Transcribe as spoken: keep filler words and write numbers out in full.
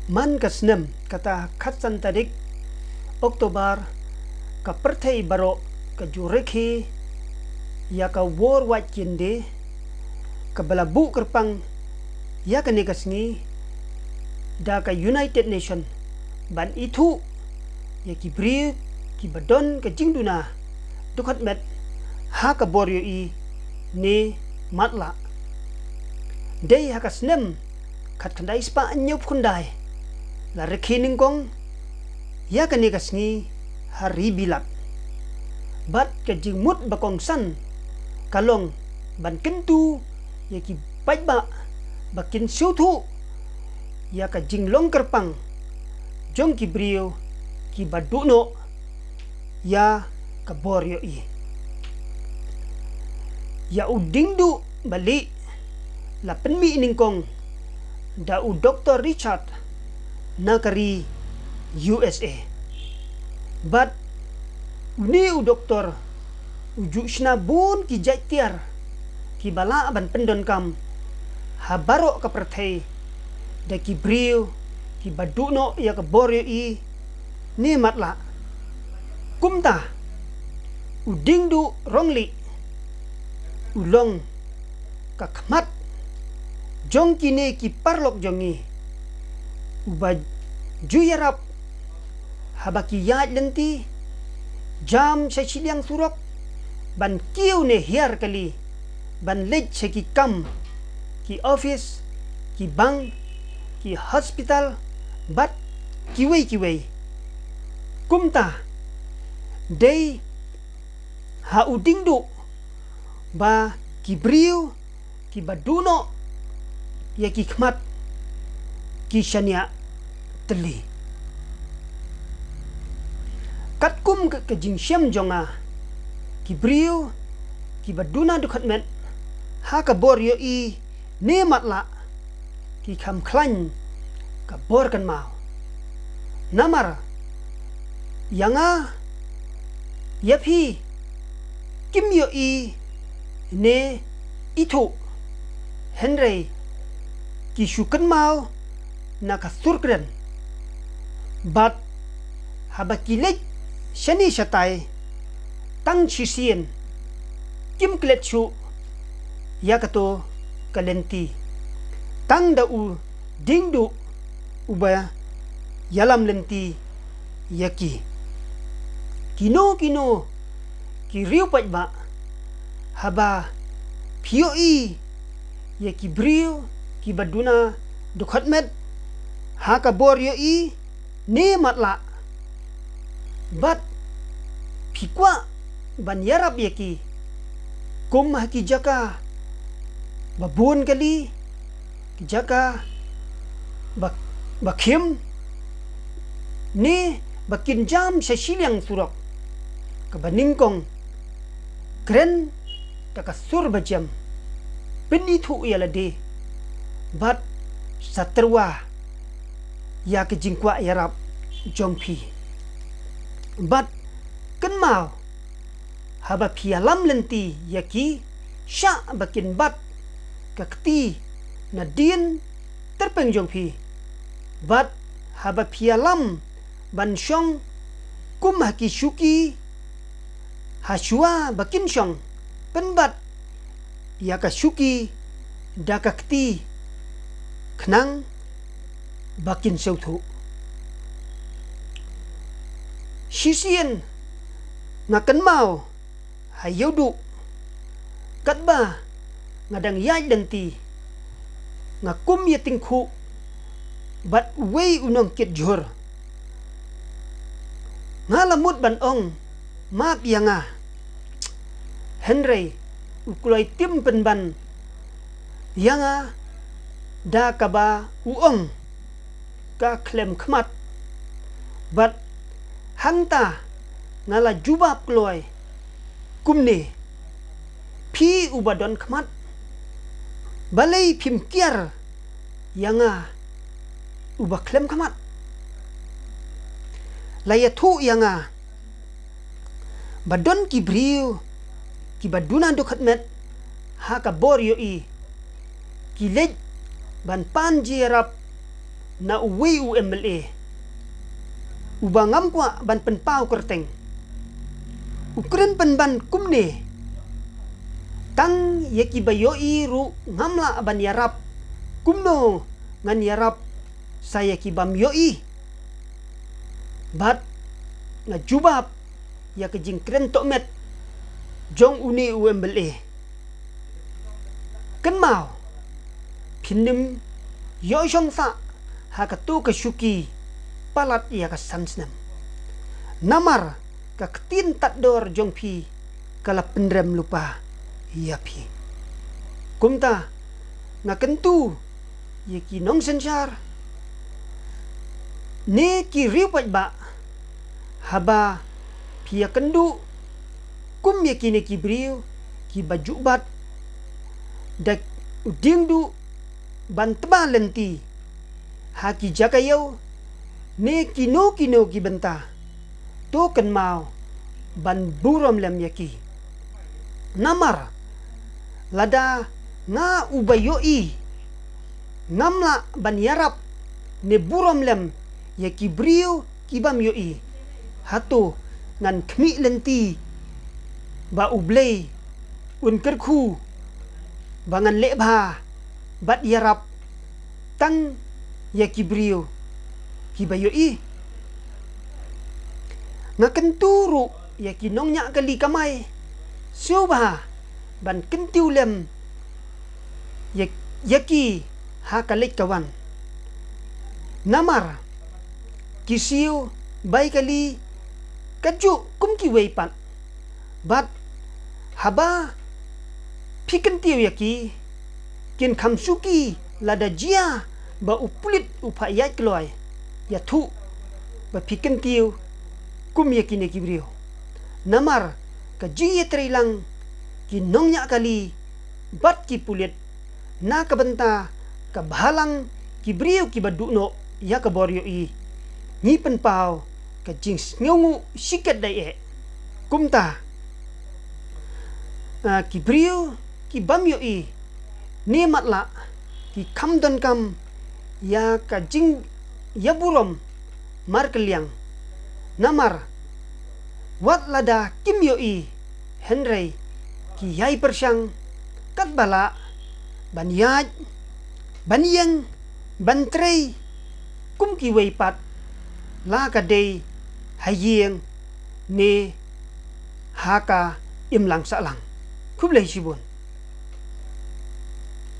Man ka snem kata khatsan tarik Oktober, ka pyrthei baroh ka ju rakhe ïa ka World Wide Kidney Day, kaba la buh kyrpang ïa kane ka sngi da ka United Nation ban ithuh ïa ki briew kiba don ka jingduna dkhot met ha ka bor ïohi ne matlah. Dei ha ka snem khatkhyndai spah hynñiewphew khyndai la rakhe nyngkong ïa kane ka sngi ha ri Bilat. Bad ka jingmut ba kongsan ka long ban kyntu ïa ki paidbah ba kin sngewthuh ïa ka jinglong kyrpang jong ki briew kiba duh noh ïa ka bor ïohi. Ïa u diengduh ba lieh la pynmih nyngkong da u Doktor Richard na ka ri U S A. Bad une u doktor u ju shna bun ki jait tiar kiba lah ban pyndonkam ha baroh ka pyrthei da ki briew kiba duh noh ïa ka bor ïohi ne matlah. Kumta u diengduh rong lieh u long ka khmat jong kine ki paralok jong ngi uba ju ïarap haba ki ïaid lynti, jam sha shiliang surok, ban kiew ne hiar kali ban leit sha ki kam, ki office, ki bank, ki hospital bad kiwei kiwei. Kumta dei ha u diengduh ba ki briew kiba duh noh ïa ki khmat ki shaniah tylli. Katkum ka, ka jingshem jong nga, ki briew kiba duna dkhot met ha ka bor ïohi ne matlah ki kham khlaiñ ka bor kynmaw. Namar ïa nga, ïa phi, kim ïohi ne ithuh, hynrei ki shu kynmaw na ka sur kren. Bad haba ki leit shane shatai tang shisien, kim klet shuh ïa kato ka lynti. Tang da u diengduh uba ïalam lynti ïa ki. Kino kino ki riew paidbah, haba phi ïohi ïa ki briew kiba duna dkhot met ha ka bor ïohi ne matlah, bad phi kwah ban ïarap ïa ki, kum ha ki jaka ba bun kali, ki jaka ba, ba khim, ne ba kin jam sha shiliang surok, kaba nyngkong kren da ka sur ba jem, pynithuh ïa lade bad sa tyrwa ïa ka jingkwah ïarap jong phi. Bad kynmaw, haba phi ïalam lynti ïa ki, shah ba kin bat ka kti nadien tyrpeng jong phi. Bad haba phi ïalam ban shong kum ha ki shuki, ha shuwa ba kin shong, pynbat ïa ka shuki da ka kti khnang ba kin sngewthuh. Shisien nga kynmaw ha Ïewduh, katba nga dang ïaid lynti, nga kum ïa tyngkhuh bad uwei u nongkit jhur. Nga la mut ban ong, map ïa nga. Hynrei u kloi tim pynban ïa nga da kaba u ong, ka khlem khmat. Bad hangta nga la jubab kloi kumne: Phi uba don khmat, balei phim kiar ïa nga uba khlem khmat? La ïathuh ïa nga ba don ki briew kiba duna dkhot met ha ka bor ïohi, ki leit ban pan jingïarap na uwei u M L A uba ngam kwah ban pynpaw kyrteng. U kren pynban kumne: Tang ïa kiba ïohi ruh ngam lah ban ïarap. Kumno ngan ïarap sa ïa ki bym ïohi? Bad nga jubab ïa ka jingkren tohmet jong une u M L A. Kynmaw, phin ym ïoh shong sah ha kato ka shuki palat ïa ka san snem. Namar ka ktien tad dor jong phi ka la pynrem lypa ïa phi. Kumta nga kyntu ïa ki nongsynshar ne ki riewpaidbah, haba phi ïakynduh kum ïa kine ki briew kiba ju bat da u diengduh ban tba lynti ha ki jaka ïew ne kino kino ki bynta, to kynmaw ban burom lem ïa ki. Namar lada nga uba ïohi ngam lah ban ïarap ne burom lem ïa ki briew ki bym ïohi, hato ngan khmih lynti ba U Blei un kyrkhu ba ngan leh bha bad ïarap tang ïa ki briew kiba ïohi? Nga kyntu ruh ïa ki nongñiah kali kamai sngewbha ban kyntiew lem ïa, ïa ki ha ka leit ka wan. Namar ki siew bai kali kajuh kum kiwei pat. Bad haba phi kyntiew ïa ki, kin kham suki lada jia ba u pulit u phah ïaid kloi ïathuh ba phi kyntiew kum ïa kine ki briew. Namar ka jingïatreilang ki nongñiah kali bad ki pulit na ka bynta ka bhalang ki briew kiba duh noh ïa ka bor ïohi, ngi pynpaw ka jingsngewnguh shikatdei eh. Kumta, ah, ki briew ki bym ïohi ne matlah ki kham donkam ïa ka jingïaburom markylliang. Namar wat lada kim ïohi, hynrei ki ïai pyrshang katba lah ban ïaid, ban ïeng, ban trei kum kiwei pat, la ka dei ha ïing ne ha ka imlang sahlang. Khublei shibun.